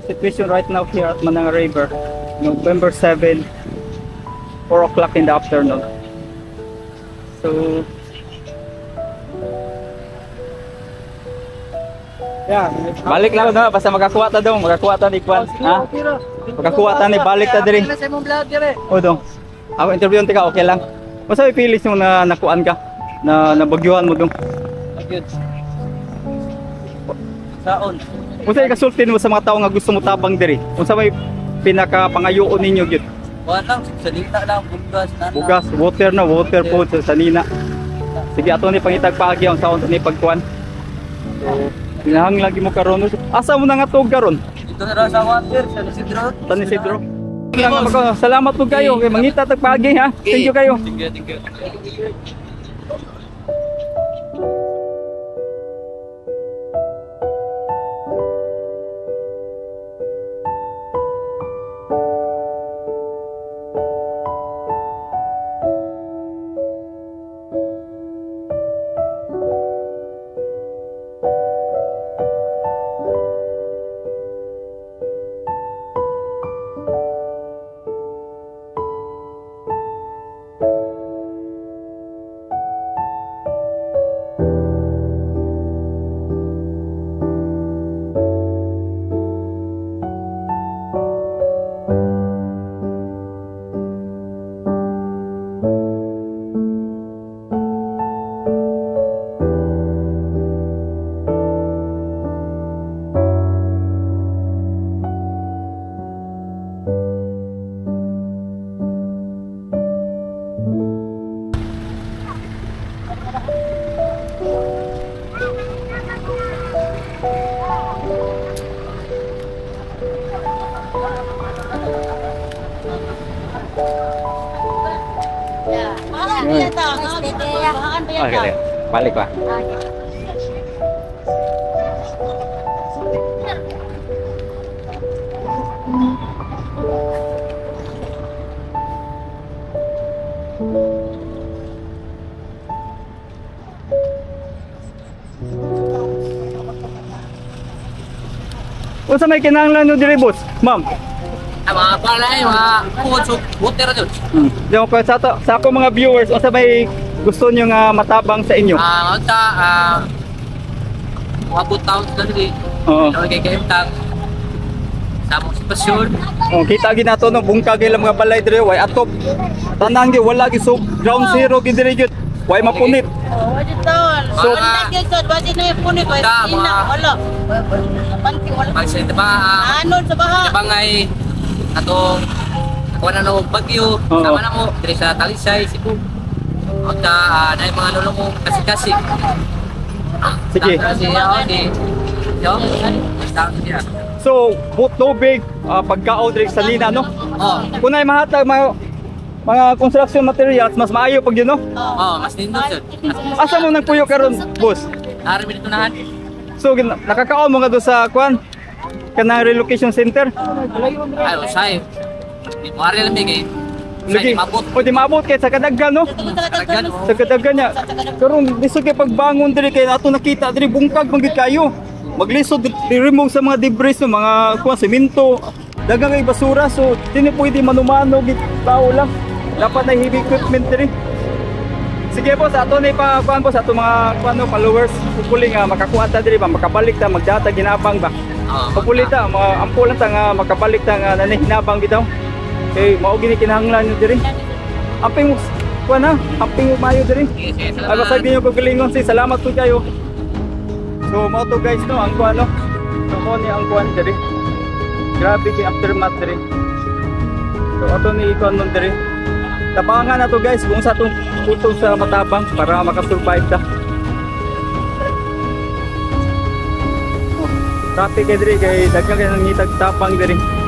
Situation right now here at Mananga River, November 7, 4 o'clock in the afternoon. So, Yeah. Balik lang na basta makakuha ta dong, makakuha ta ni Kwan, ha? Makakuha ta ni balik ta diri. Sa imong vlog dire. O dong. Ako interview ka, okay lang. Basta may feelings mo na nakuan ka, na nabagyuhan mo dong. Good. Saon. Unsa ikasulti nimo sa mga tao nga gusto mo tabang diri? Unsa may pinakapangayoon ninyo gyud? Kuan lang, salita lang, bugas na. Bugas, water na, water po sa sanina. Sige, ato ni pangitag paagi ang saon ni pagkuan. So, kinahanglan lagi mo karon. Asa mo na nga tuog karon? Dito na raw sa water, sa Isidro. San Isidro. Lang ako. Salamat po kayo. Kay mangita tag paagi ha. Thank you kayo. Thank you, thank you. Okay, balik pa. Unsa may kinahanglan nyo diri, boss? Ma'am. Ah, mga palay, mga food, so water jud. Di ko sa ako mga viewers, unsa may gusto nyo nga matabang sa inyo? Ah, unta moabot taon sa diri. Oo. Ano kay kaimtang sa among sitwasyon. Oh, kita gyud nato no bungkag ilang mga balay diri way atop. Tanan gyud wala gyud, so ground zero gyud diri gyud. Way mapunit. Oh, wala taon. So, So, wala na yung punit, wala Ta, ina, wala. Panti, wala. Magsalita ba Anod sa baha. Diba ngay atong nakuha na no bagyo, Oo. sama na mo diri sa Talisay, Cebu. Unta na yung mga lolo mo kasi-kasi. Sige. Si okay. Yo. Tama siya. So, both tubig, pagkaon diri sa lina no. Oh, Kung ay mahatag mga construction materials, mas maayo pag yun no. oh, mas nindot jud. Asa mo nang puyo karon, boss? Ari mi dito nahan. So nakakaon mo nga do sa kwan kanang relocation center. Ay, usay. Mo ari lang mi kay. Lagi. Lagi mabot. O di maabot kay sa kadaghan no. Kadaghan. Sa kadaghan niya. Karon lisod kay pagbangon diri kay ato nakita diri bungkag man gyud kayo. Maglisod di-remove sa mga debris no, mga kuan semento, daghang kay basura, so dili pwede manumano gid tao lang. Dapat na heavy equipment diri. Sige po, sa ato ni pa kuan po sa ato mga kuan no, followers, hopefully nga makakuha ta diri ba, makabalik ta magdata ginabang ba. Oh, Hopefully ta, mga ampo lang ta nga makabalik ta nga nanihinabang bitaw. Kay mao gini kinahanglan nyo diri. Amping kuan ha, amping mayo diri. Sige, sige, Ay salamat. basag ninyo kagalingon, si salamat po kayo. So mao to guys no, ang kuan no. So mo ni ang kuan diri. Grabe kay aftermath diri. So ato ni ikuan nun diri. Tabangan na to guys kung sa atong putong sa matabang para makasurvive ta. Oh, traffic kay diri kay daghan kay nangitag tapang diri.